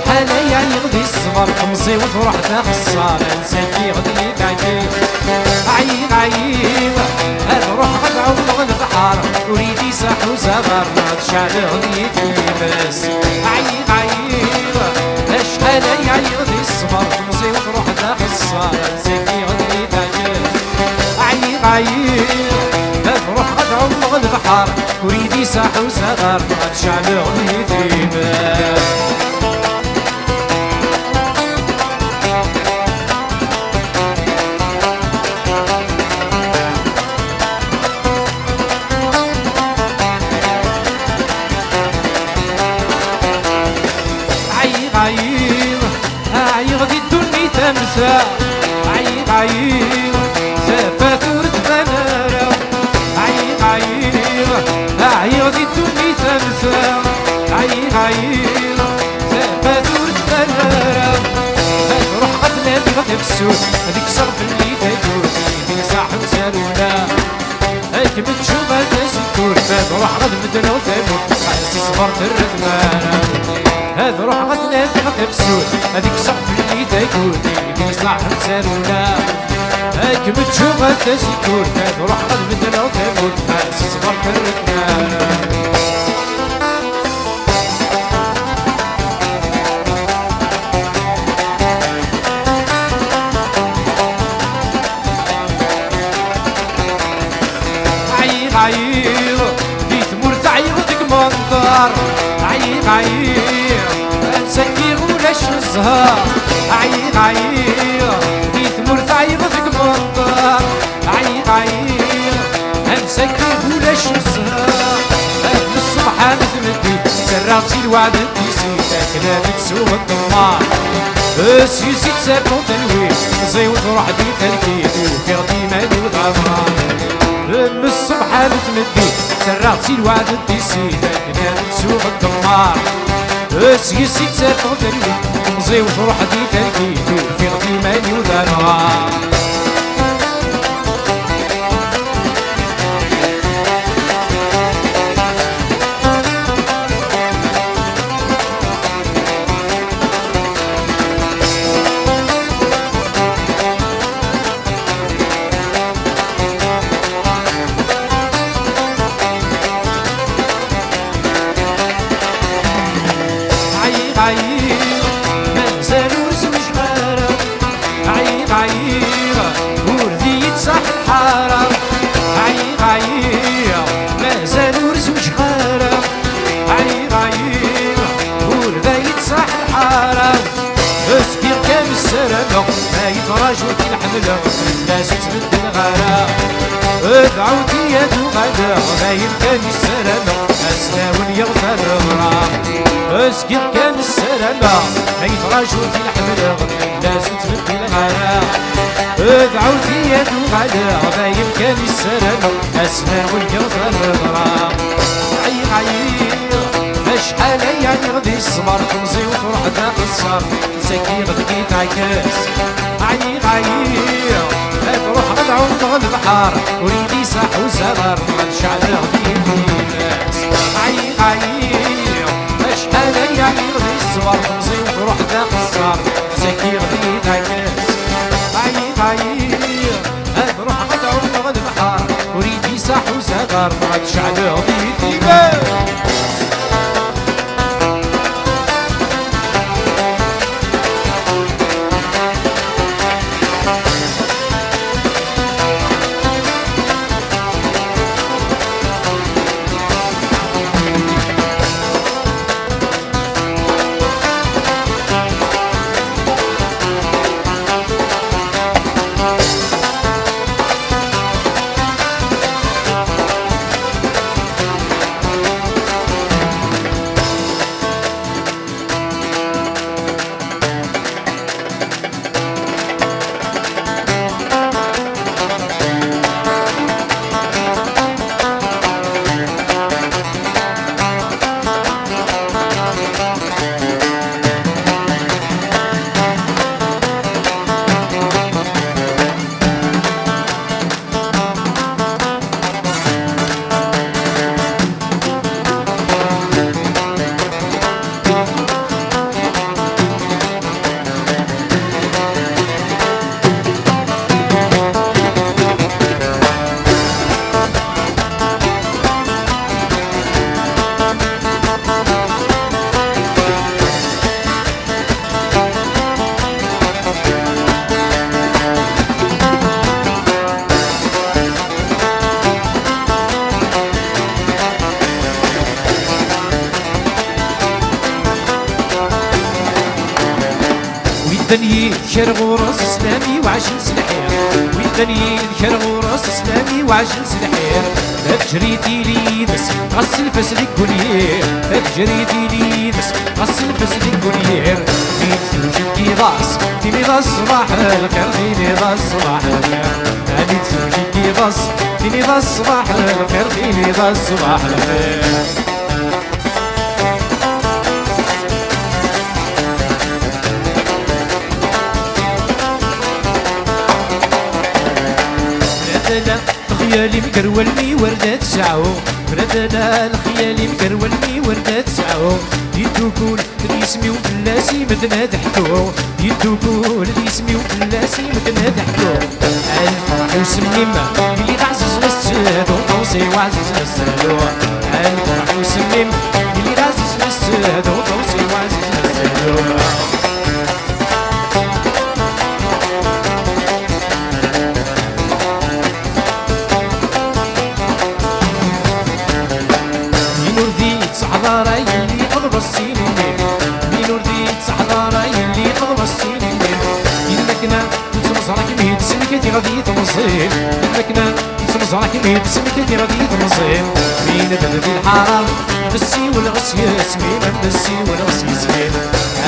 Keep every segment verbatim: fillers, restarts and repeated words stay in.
Ḥala ya yiɣ di ṣṣber, temẓi-w truḥ d axeṣṣar, ansa-k iɣ d yidɛek. Ɛyiɣ, ɛyiɣ, ad ruḥeɣ ad ɛummeɣ lebḥer, ur iyi-d-isaḥ uzaɣar, neɣ ad ceɛleɣ di times. Ɛyiɣ, ɛyiɣ, acḥal ay ɛyiɣ di ṣṣber, temẓi-w truḥ d axeṣṣar, ansa-k iɣ d yidɛek. Ɛyiɣ, ɛyiɣ, ad ruḥeɣ ad ɛummeɣ lebḥer, ur iyi-d-isaḥ uzaɣar, neɣ ad ceɛleɣ di times. Ɛyiɣ, ɛyiɣ, ɛyiɣ di ddunit am ta. Ɛyiɣ, ɛyiɣ, tafat ur tban ara. Ɛyiɣ, ɛyiɣ, ɛyiɣ di ddunit am ta. Ɛyiɣ, ɛyiɣ, tafat ur tban ara. Ad ruḥeɣ ad nadiɣ tafsut, ad kkseɣ fell-i tagut, i d-iṣaḥen taruna. Ad kem-ččuɣ a tasekkurt, ad ruḥeɣ ad beddleɣ tamurt, ḥader s ṣṣber terra tmara. Ad ruḥeɣ ad nadiɣ tafsut, ad kkseɣ fell-i tagut, i d-iṣaḥen taruna. Ad kem-ččuɣ a tasekkurt, ad ruḥeɣ ad beddleɣ tamurt, ḥader s ṣṣber terra tmara. Ɛyiɣ, ɛyiɣ, di tmurt ɛyiɣ deg menṭer. Ɛyiɣ, ɛyiɣ, ansa-k iɣ ulac zzher. Ɛyiɣ, ɛyiɣ, di tmurt ɛyiɣ deg menṭer. Ɛyiɣ, ɛyiɣ, ansa-k iɣ ulac zzher. Ad n ṣṣbeḥ a tmeddit, ttarraɣ-tt i lweɛd n tissit, akken ad tsuɣ ddemmar. S yis-i tserfuɣ talwit, ẓiwet ruḥ di talkit, ufiɣ-d iman-iw d amɣar. M ṣṣbeḥ ar tmeddit, ttarraɣ-tt i lweɛd n tissit, akken ad tsuɣ ddemmar. S yis-i tserfuɣ talwit, ẓiwet ruḥ di talkit, ufiɣ-d iman-iw d amɣar. Ɛyiɣ, ɛyiɣ, mazal ur zwiǧeɣ ara. Ɛyiɣ, ɛyiɣ, ur d iyi-tṣaḥ lḥara. Ɛyiɣ, ɛyiɣ, mazal ur zwiǧeɣ ara. Ɛyiɣ, ɛyiɣ, ur d iyi-tṣaḥ lḥara. Zgiɣ kan ssarameɣ, ma yetraǧu-t i lḥemleɣ, fell-as ur ttbeddileɣ ara. Dɛut-iyi ad uɣaleɣ, d ayen kan i ssarameɣ, ad s-nawen yiɣ tameɣra. Zgiɣ kan ssarameɣ, ma yetraǧu-t i lḥemleɣ, fell-as ur ttbeddileɣ ara. Dɛut-iyi ad uɣaleɣ, d ayen kan i ssarameɣ, ad s-nawen yiɣ tameɣra. Ɛyiɣ, ɛyiɣ, acḥal ay ɛyiɣ di ṣṣber, temẓi-w truḥ d axeṣṣar. Zgiɣ deg-i teɛkes. Ɛyiɣ, ɛyiɣ, ad ruḥeɣ ad ɛummeɣ lebḥer, ur yelli s aḥuzaɣer, ad ceɛleɣ di times. Ɛyiɣ, ɛyiɣ, acḥal ay ɛyiɣ di ṣṣber, temẓi-w truḥ d axeṣṣar, zgiɣ deg-i teɛkes. Ɛyiɣ, ɛyiɣ, ad ruḥeɣ ad ɛummeɣ lebḥer, ur yelli s aḥuzaɣer, ad ceɛleɣ di times. Yid kra ɣur-s sslam i wɛecen s lḥir. Wid yid kra ɣur-s sslam i wɛecen s lḥir. Lefjer tili yid-s ɣas lfas deg unyir. Lefjer tili yid-s ɣas lfas deg unyir. Mi d-tewjed yiḍ-as, tiniḍ-as ṣṣbaḥ lxir, tiniḍ-as ṣṣbaḥ lxir. Mi d-tewjed yiḍ-as, tiniḍ-as ṣṣbaḥ lxir, tiniḍ-as ṣṣbaḥ lxir. Bradala lexyal-im gar wallen-iw ar d at sɛu. Bradala lexyal-im gar wallen-iw ar d at sɛu. Yeddukul d yisem-iw fell-as i medden ad ḥku. Yeddukul d yisem-iw fell-as i medden ad ḥku. A lferḥ usemmim, yelli d aɛziz n ssedu, ṭawes-iw ɛziz n ssedu. A lferḥ usemmim, yelli d aɛziz n ssedu, ṭawes-iw ɛziz n ssedu. Win ur d-yettɛaḍ ara yelli, yeqḍeb-as sin-nni. Win ur d-yettɛaḍ ara yelli, yeqḍeb-as sin-nni. Yella kna Nettmeẓra kemm yid-sen, katiɣ ad iyi-temẓil. Makna nettmeẓra kemm yid-sen, katiɣ ad iyi-temẓil. Mi nebded i lḥara, nessiwel ɣes yisem-im, nessiwel ɣes yisem-im.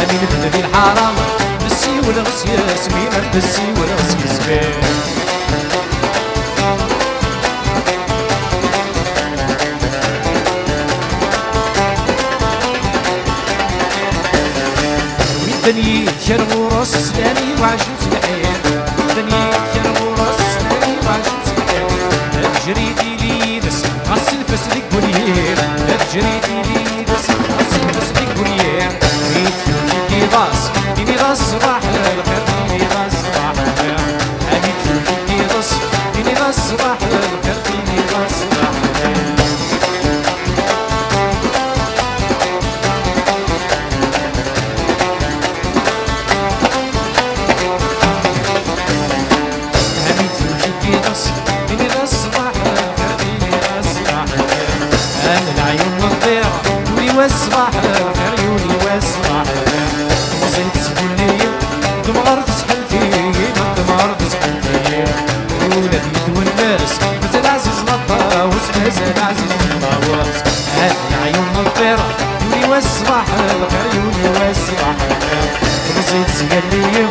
Ami nebded i lḥara, nessiwel ɣes yisem-im, nessiwel ɣes yisem-im. Win d-nyi kra ɣur-s sslam i wɛecen s lḥir. Win d-nyi kra ɣur-s sslam i wɛecen s lḥir. Lefjer tili yid-s ɣas lfas deg unyir. Lefjer tili yid-s ɣas lfas deg unyir. Win d-nyi yiḍ-as, tiniḍ-as ṣṣbaḥ lxir, tiniḍ-as ṣṣbaḥ lxir. Ami d-nyi yiḍ-as, tiniḍ-as ṣṣbaḥ lxir, tiniḍ-as ṣṣbaḥ lxir. Amin tewjed yiḍ-as, tiniḍ-as ṣṣbaḥ lxir, tiniḍ-as ṣṣbaḥ lxir. Am leɛyun n ṭṭir, yuli wass ṣṣbaḥ lxir, yuli wass ṣṣbaḥ lxir. Temẓi tesgulli, temɣer tesḥel. Tigi ma temɣer tesḥel-iyi, ula d yetwennes, mazal ɛziz n Ṭawes, mazal ɛziz n Ṭawes. Hadi ɛyun n ṭṭir, yuli wass ṣṣbaḥ lxir, yuli wass ṣṣbaḥ lxir. Temẓi tesgall-iyi,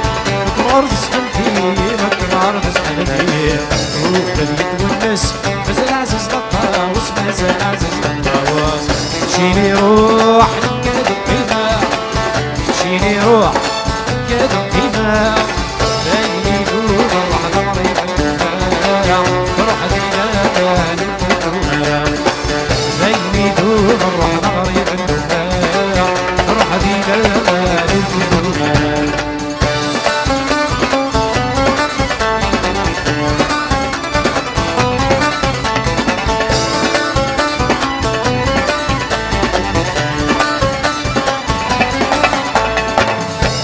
ma temɣer tesḥel-iyi, ma temɣer tesḥel-iyi. Ula d yetwennes, mazal ɛziz n Ṭawes, mazal ɛziz n Ṭawes. Keččini ruḥ, nekk ad qqimeɣ. Keččini ruḥ, nekk ad qqimeɣ. D ayen idub ṛṛuḥ d aɣrib n nnfaq. Ruḥ di laman ur teddu ara. D ayen idub ṛṛuḥ d aɣrib n nnfaq. Ruḥ di laman ur teddu ara.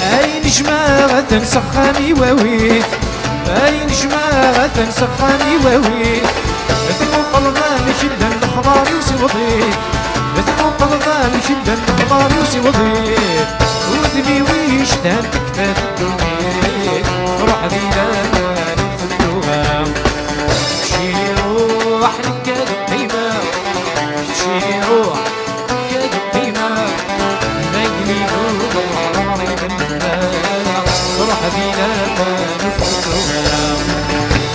Ayen jmaɣ atan s axxam-iw awit. Ayen jmaɣ atan s axxam-iw awit. Tmuqleḍ amek llan lexbar-iw s iwḍi. Tmuqleḍ amek llan lexbar-iw s iwḍi. Udem-iw yecdan tekfa ddunit. Ruḥ di laman ur teddu ara. Keččini ruḥ, nekk ad qqimeɣ. Keččini ruḥ, nekk ad qqimeɣ. D ayen idub ṛṛuḥ d aɣrib n nnfaq. Ruḥ di laman ur teddu ara.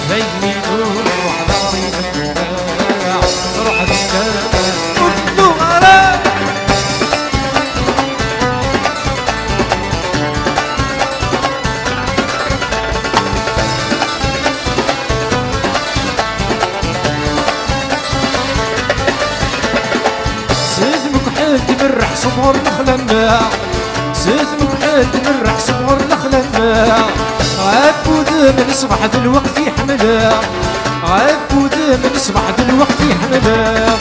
D ayen idub ṛṛuḥ d aɣrib n nnfaq. Ruḥ di laman ur teddu ara. S tmekḥelt merreḥ semɣer lexla-nneɣ. S tmekḥelt merreḥ semɣer lexla-nneɣ. Ɣef wudem n ṣṣbeḥ d lweqt i ḥemmleɣ. Ɣef wudem n ṣṣbeḥ d lweqt i ḥemmleɣ.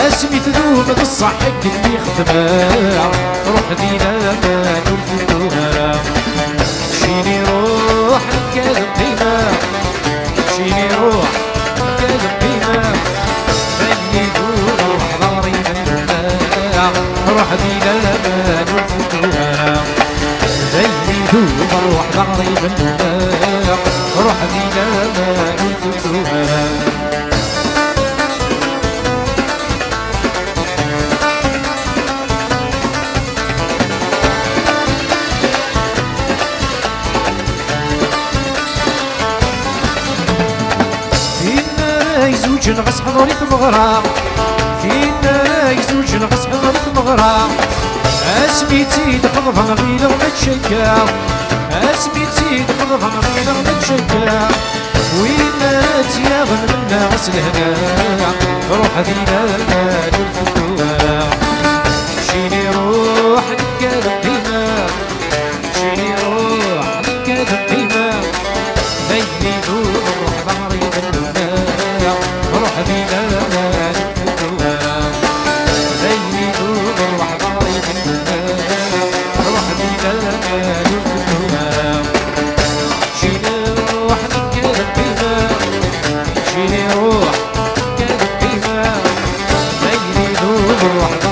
Asmi tdum d ṣṣeḥ akken mi xedmeɣ. Ruḥ di laman ur teddu ara. Keččini ruḥ, nekk ad qqimeɣ. Keččini ruḥ, nekk ad qqimeɣ. D ayen idub ṛṛuḥ d aɣrib n nnfaq. Ruḥ di laman ur teddu ara. D ayen idub ṛṛuḥ Ǧǧen ɣas ḥḍer i tmeɣra. Tinna izewǧen ɣas ḥḍer i tmeɣra. Asmi tt-id-xeḍben ɣileɣ mačči akka. Asmi tt-id-xeḍben ɣileɣ mačči akka. Win tt-yaɣen mennaɣ s lehna. Ruḥ di laman ur teddu ara. Cini ruḥ nekka d qima. Cini ruḥ nekka d qima. D ayen idub ruḥ d amri d nnumma. Ruḥ di laman ur teddu ara. D ayen idub ruḥ d amri d nnumma. Ruḥ di laman ur teddu ara. Cini ruḥ nekka d qima. Cini ruḥ nekka d qima. D ayen idub ruḥ d